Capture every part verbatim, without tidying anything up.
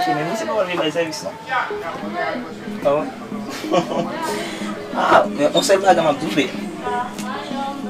Che, men misye pa vle bay sèvis non. Oh. Ah, men yon sèl bagay m ap di w, bebe.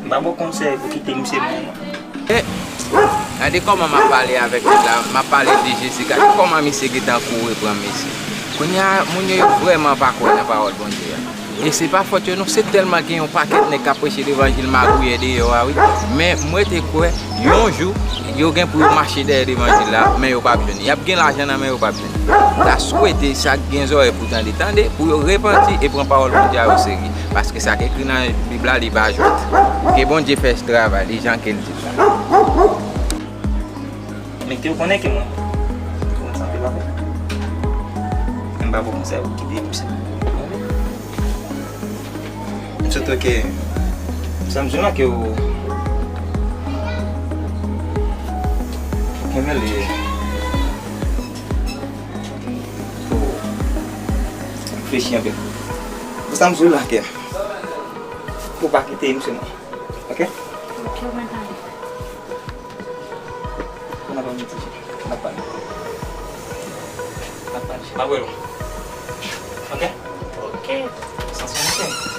M pa ba w konsèy pou kite misye menm non. E, gade kòman m ap pale avèk nèg la, m ap pale de Jezi, gade kòman misye gentan kouri pran mesye. Kounye a, moun yo, yo vrèman pa kwè nan pawòl Bondye a. E se pa fòt yo non, se tèlman gen yon pakèt nèg k ap preche levanjil magouyè deyò a, wi. Men m rete kwè, yon jou, yo gen pou yo mache dèyè levanjil la, men yo p ap jwenn li. Y ap gen lajan nan men yo, p ap jwenn li. M ta swete sa k gen zòrèy pou tande, tande, pou yo repanti e pran pawòl Bondye a oserye. Paske sa k ekri nan Bib la, li pa jwèt. Ke Bondye fè travay li jan ke l di l la. Men ke w konnen ke mwen, mwen sanble pa bon. M pa bon konsèy ou kite misye. Sitou ke sa m di w la ke w, w renmen li. Fò w reflechi anpil. Sa m di w la ke pou w pa kite misye non. Ok? Ok, mwen tande. N ap pale, ti fi. N ap pale. N ap pale. M ap wè w. Ok? Ok. San sanse. Ok.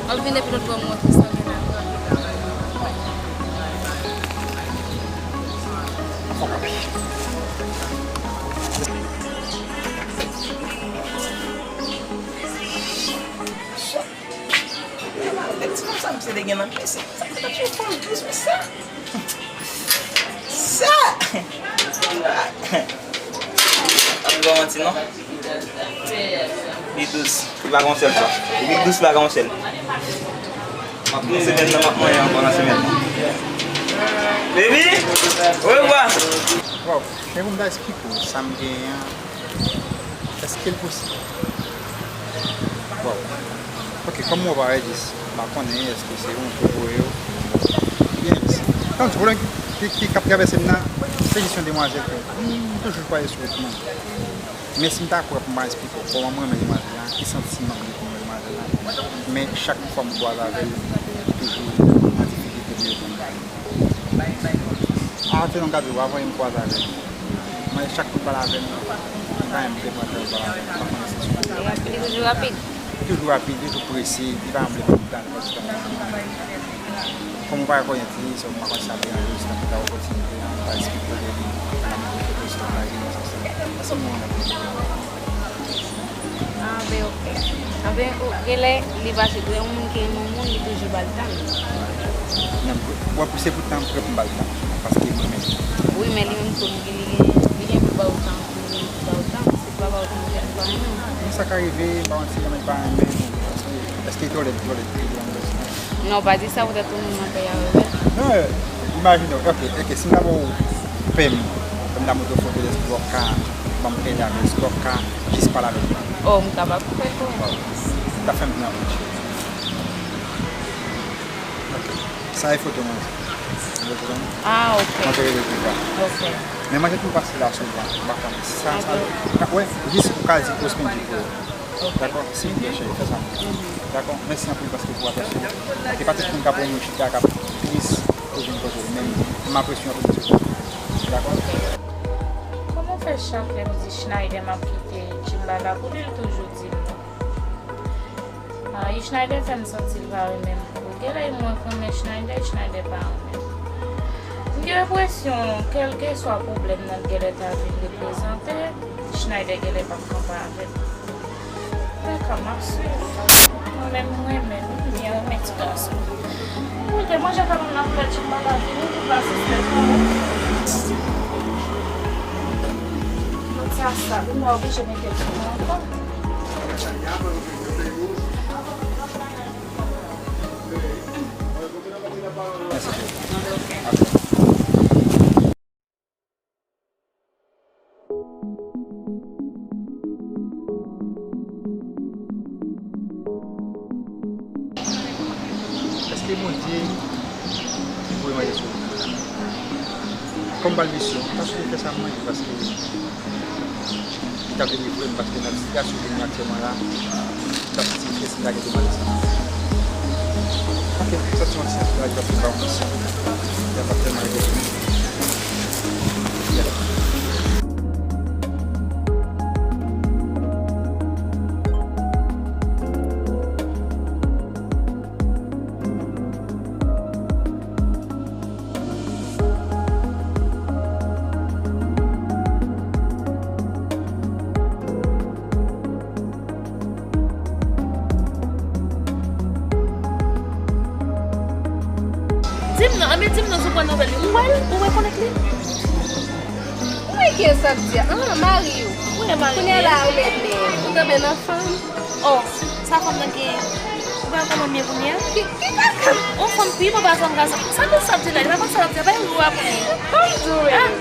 M ap vin depi lòt bò, m montre sa gen la. Ti fanm sa misye te gen nan men, se sa ki t ap fè fòl dous, men sa. Sa! An pa manti non. Li dous. Li pa gon sèl fwa. Li dous, li pa gon sèl. M ap pran semèn nan, m ap manyen ankò nan semèn nan. Baby, orevwa. Wow, men pou m ta eksplike w sa m genyen an. Èske l posib? Wow. Ok, kòm mwen pa redi, m pa konnen èske se yon tou pou yo. Byen, se, tankou pwoblèm ki, ki, ki, k ap travèse m nan, se jis yon demwazèl ke m toujou kwaze sou wout mwen. Men si m ta kwè pou m pa eksplike w kòman mwen renmen demwazèl la, ki santiman m gen pou mwen demwazèl la, men chak fwa m kwaze avè l, li toujou an difikilte pou l reponn. Avan nou gade w, avan yon kwaze avè l. Mwen, chak moun pale avè m, li pa menm frekante, l pale avè m, m pa konnen si sou. Li toujou rapid. Li toujou rapid, li toujou prese, li pa janm vle ban m tan, li pa janm ban m tan. Kòm ou pa konnen ti, so, m pa konn si sa te yon jis nan pita opòtinite an, m pa eksplike de li, nan moun ki foto sou la, li nan sa. Sa se moun. Ah, ben, ok. Ah, ben, ou, genlè, li pa se yon moun ki renmen yon moun, li toujou ba l tan. Men, w ap pouse pou tan, pou l ba l tan, paske li renmen. Wi, men li menm tou, li, li, li gen pou ba w tan, li gen pou ba w tan, si l pa ba w tan, se li pa renmen w. Men sa ka rive, m pa konn si renmen l pa renmen, paske, èske li twò lèd, twò lèd, li twò lèd. Non, pa di sa poutèt ou menm nan kay a wi. Non, imajine w, ok, ok, si m ta ba w pè m, m ta montre w foto l, èske w ap ka ban m pè l avè l, èske w ap ka jis pale avè l? Oh, m kapab fè pou ou. Bon, m ta fè m byen anpil cheri. Ok, sa e foto mwen. Mwen foto mwen. Ah, ok. Mwen te rele pi ta. Ok. Men mwen te tou pase la souvan, m pa konnen. Sa, sa, wè, jis ou ka di Osmindi pou ou. Dakò? Silvouplè, cheri, fè sa. Dakò? Mèsi anpil paske pou atansyon. Paske pa tout moun k ap wè nou chita, k ap tris pou vin kote w. Men m apresye w anpil, mesye. Dakò? Kòman w fè chak lè m di Schneider m ap kite djim ba la pou li, l toujou di m non? Ah, Schneider fè m santi l pa renmen m. Genlè mwen k renmen Schneider, Schneider pa renmen m. M gen enpresyon, kèlkeswa pwoblèm nan genlè ta vin reprezante, Schneider genlè p ap kanpe avè m. Kaka m ap swiv. Mwen menm, mwen menm, mwen renmen ti gason. Mwen te manje kaka m nan koulè ti maladi, nou tout la se frè mwen. Tout sa sal, mwen oblije mete l sou mwen ankò. Èske Bondye ki voye manje sou ou? Kòm pa l misyon, m ta swete fè sa manje paske li t ap delivre m, paske nan sitiyasyon ke nou aktyèlman la, m t ap santi m fè si m ta gen tou malè sa. Ok, m santi yon ti ankouraje paske m pa yon misyon. Li t ap fè manje pou mwen. Yeah. Di m non, anben di m non si w pran nouvèl li. Ou wè l? Ou rekonèt li? Ou wè kiyès ap di a? Ah, mari w. Wi, mari m. Kounye a la, ou menm, ou tonbe nan fanm. Oh, sa fanm nan gen. Ou pa wè kòman m ye kounye a? Ki, ki kaka? On fanm pi bon pase yon gason. Sa tout sa ap di la, li pa konn sa l ap di, pa yon gwo apre. Kòm di w menm.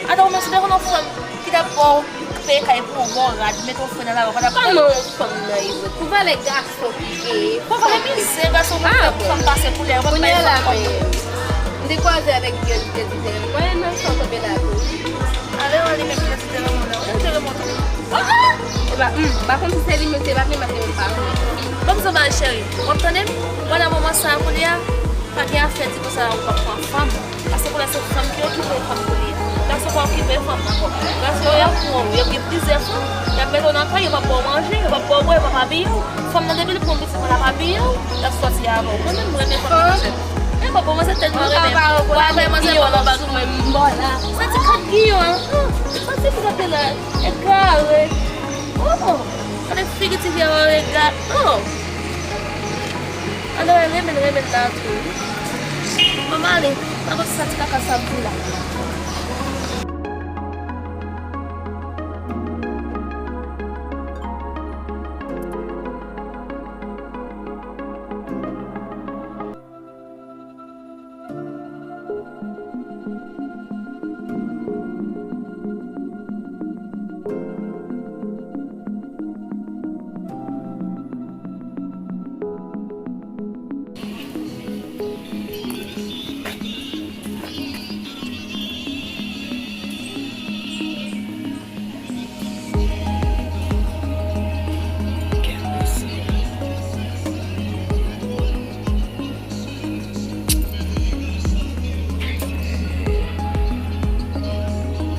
Ata ou menm si w te konn yon fanm ki t ap ba w peye kay pou yon bon rad, mete w fre nan lari, w pa t ap pran. Kòman yon fanm nan ye vre? Pou valè gason ki genyen. Pou valè mizè gason, fanm pase koulè, w pa bay fanm kòb. M te kwaze avèk Beyonce, te di tèlman, mwen nan sa w tonbe la tou. Ale, ale, menm Beyonce te renmen w la. Ou te renmen w tou. Oh, oh! E pa, hmm, pa konn si se li menm, se pa li, m ap te menm pa konn. Ban m di w bagay, cheri. W ap tande m? Pandan moman sa a, kounye a, pa gen afè di konsa, ou p ap pran fanm. Paske kounye a se fanm ki okipe fanm kounye a. Gason pa okipe fanm ankò. Gason yo, y ap pran w, y ap gen plizyè fanm, y ap mete w nan kay, yo p ap ba w manje, yo p ap ba w bwè, yo p ap abiye w. Fanm nan depi l pran pitit mwen l ap abiye w, l ap sòti avè w. Mwen menm m renmen fanm nan tèt. E papa mwen se tèlman renmen. Papa mwen se bon nan bak mwen. Sa ti kat giyon an. Sa ti fi kanpe la. Egare. Oh, gade figi ti fi an egare. Oh. Ann wè renmen renmen la tou. Manman ale, pa konn sa ti kaka sa ap di la.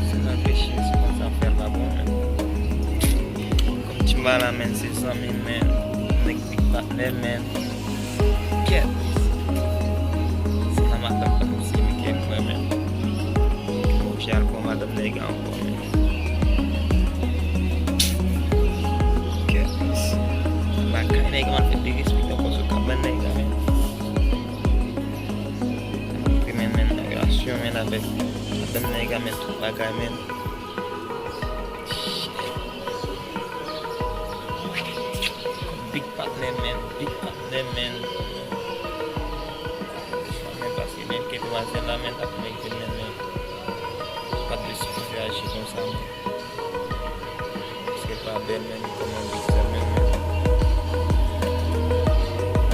Se nan peche, se konsa fè l pa bon menm. Kòm ti m pa la, menm se zanmi m, menm nèg big patnè, menm. Kèt. Se nan madanm pa m si m gen mwen menm. Oblije al pran madanm nèg la ankò menm. Kèt. Lakay nèg la, fè derespekte ankò sou kabann nèg la menm. Antre menm, menm nan relasyon menm avèk madanm nèg la menm, tout bagay menm. Big patnè menm, big patnè menm. Menm paske menm ke demwazèl la menm ap mèg menm, menm pa t dwe sipoze aji konsa menm. Paske l pa bèl menm, li kòm yon big sèl menm, menm.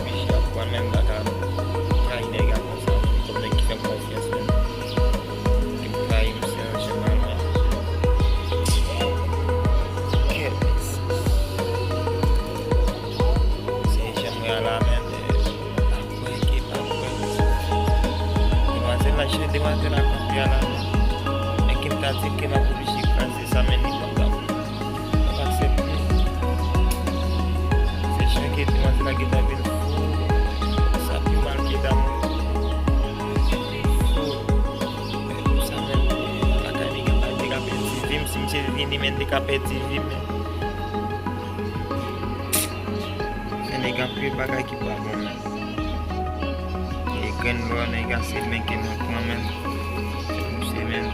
Oblije ap pran menm, m pa ka trayi nèg la konsa menm, kòm nèg ki fè m konfyans menm. Ki trayi m se yon jan mal menm. Kèt. Se jan m wè a la menm, e, pa kwè ke pa kwè. Demwazèl la, je demwazèl la kanpe a la menm. Men ke m ta di ke m ap oblije kraze sa menm, li pa t ap, pa t ap aksepte. Se jan ke demwazèl la gentan vin fou, sa pi mal ke damou. Fou. Sa menm, lakay li gentan te ka pèdi vi m, si misye vini menm te ka pèdi vi m. Gen anpil bagay ki pa bon, men. E grenn lò nèg a se men ke mwen pran, men. Se pou se men.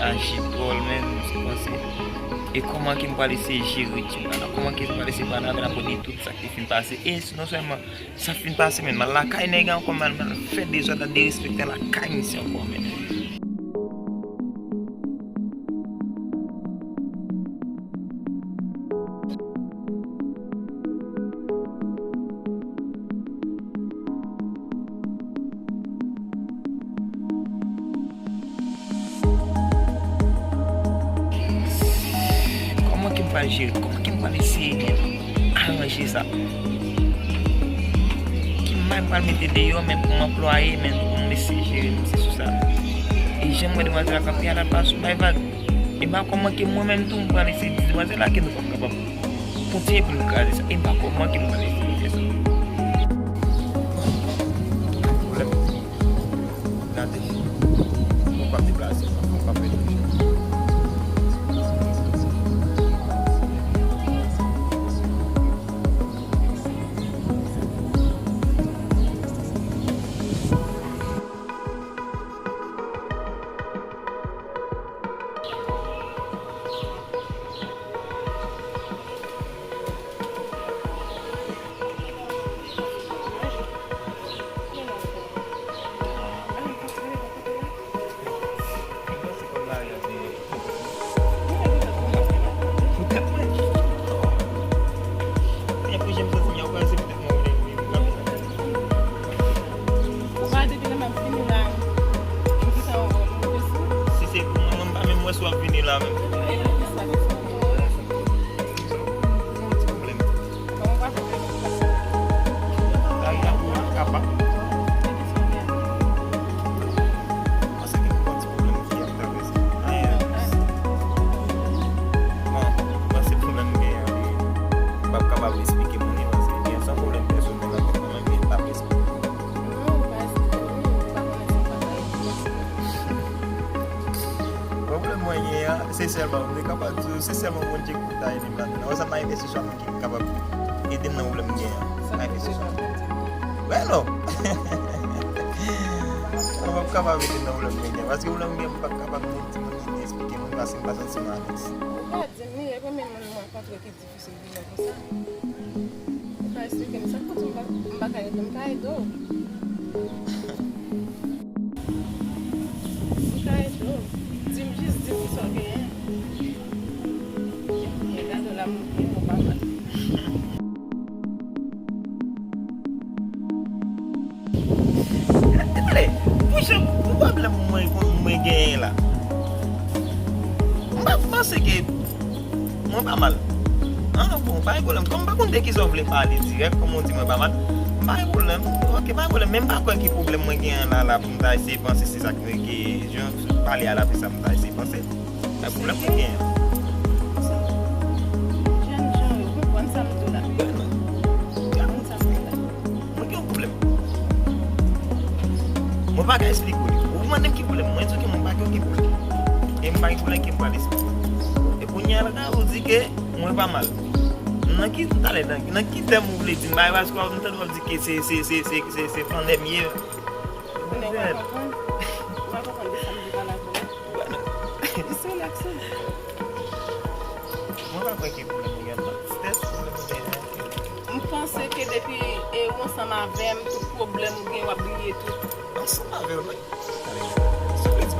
Aji dwòl, men. Se panse. E kòman ke m pral eseye jere ti bagay la? Kòman ke m pral eseye pale avè l apre de tout sa ki fin pase? E non sèlman sa fin pase, men m al lakay nèg a ankò, m al, m al fè dezòd la, derespektan lakay misye ankò, men. Kòman ke m pral jere? Kòman ke m pral eseye aranje sa? Ki may m pral mete deyò, men pou m anplwaye, men pou m eseye jere misye sou sa? E jan m wè demwazèl la k ap pale, l ap pale sou bay vag. E m pa kwè manke mwen menm tou, m pral eseye di demwazèl la ke nou p ap kapab kontinye pou nou kraze sa. E m pa kwè manke m pral eseye fè sa. Pwoblèm. Gade. Fò w pa deplase, fò w pa fè touche. Ou pa depi lè m ap vini la, m kite yon vòl, m desann. Si se pou mwen, mwen m pa menm wè si w ap vini la menm. E nan plis la, desann. Yon ti pwoblèm. Kòman w pa fè? Ay, ay, ou kapa. Mwen panse gen yon ti pwoblèm ki ap travèse. Anyen. Bon, mwen panse pwoblèm m genyen an, m p ap kapab esplike moun li, paske gen yon pwoblèm pèsonèl avèk mwen menm, men m p ap esplike. Non, ou pa esplike, wi, ou pa konnen sa w pa ka esplike. Pwoblèm mwen genyen an, se sèlman, m te kapab di w, se sèlman Bondye ki ta ede m ladan l. Wè sa, m pa envesti sou ki kapab ede m nan pwoblèm m genyen an. Sa m te fè pa Bondye. Wè non. Ou p ap kapab ede m nan pwoblèm m genyen an. Paske pwoblèm m genyen, m p ap kapab menm di moun li, esplike moun paske m pa santi m alèz. Ou pa di m li, e premye moun m rankontre ki difisil vini konsa. Ou ka esplike m sa k fè m pa, m pa ka ede w, m ka ede w. M ka ede w. Di m jis, di m kisa w genyen. Gade w la, m gen bon pa mal. Tande, pou jan, pou pwoblèm mwen, mwen genyen la. M pa panse ke mwen pa mal. Ah, bon, pa gen pwoblèm. Kòm m pa konn de kisa w vle pale dirèk, kòm ou di mwen pa mal, pa gen pwoblèm. Ok, pa gen pwoblèm. Men m pa kwè ki pwoblèm mwen genyen la, la, pou m ta eseye panse se sa ki, ki, jan w pale a la, se sa m ta eseye panse. Sa pwoblèm mwen genyen. Jèn jan yo, konprann sa m di w la. Konprann sa m di w la. Mwen gen yon pwoblèm. Mwen pa ka esplike w li. Ou mande m ki pwoblèm, mwen di w ke mwen pa gen okenn pwoblèm. E m pa gen pwoblèm ke m pral esplike. E kounye a la, ou di ke mwen pa mal. Nan ki, talè, nan, nan ki tèm ou vle di m bagay, paske m tande w ap di ke se, se, se, se, se, se flannè m ye. Konnen w pa konprann. Ou pa konprann de sa m di pa la pou la. Jis relakse. Mwen pa kwè ke pwoblèm ou gen nan. Strès, pwoblèm ou gen nan. M panse ke depi, e, ou ansanm avè m, tout pwoblèm ou gen, w ap bliye tout. Ansanm avè w, non. Sa vle di,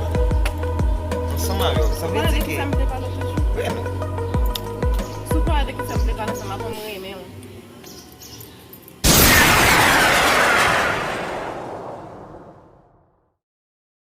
ansanm avè w, sa vle di ke. Sa m te pale toujou. Wè, non. Si w pale de kisa m te pale ansanm avè m,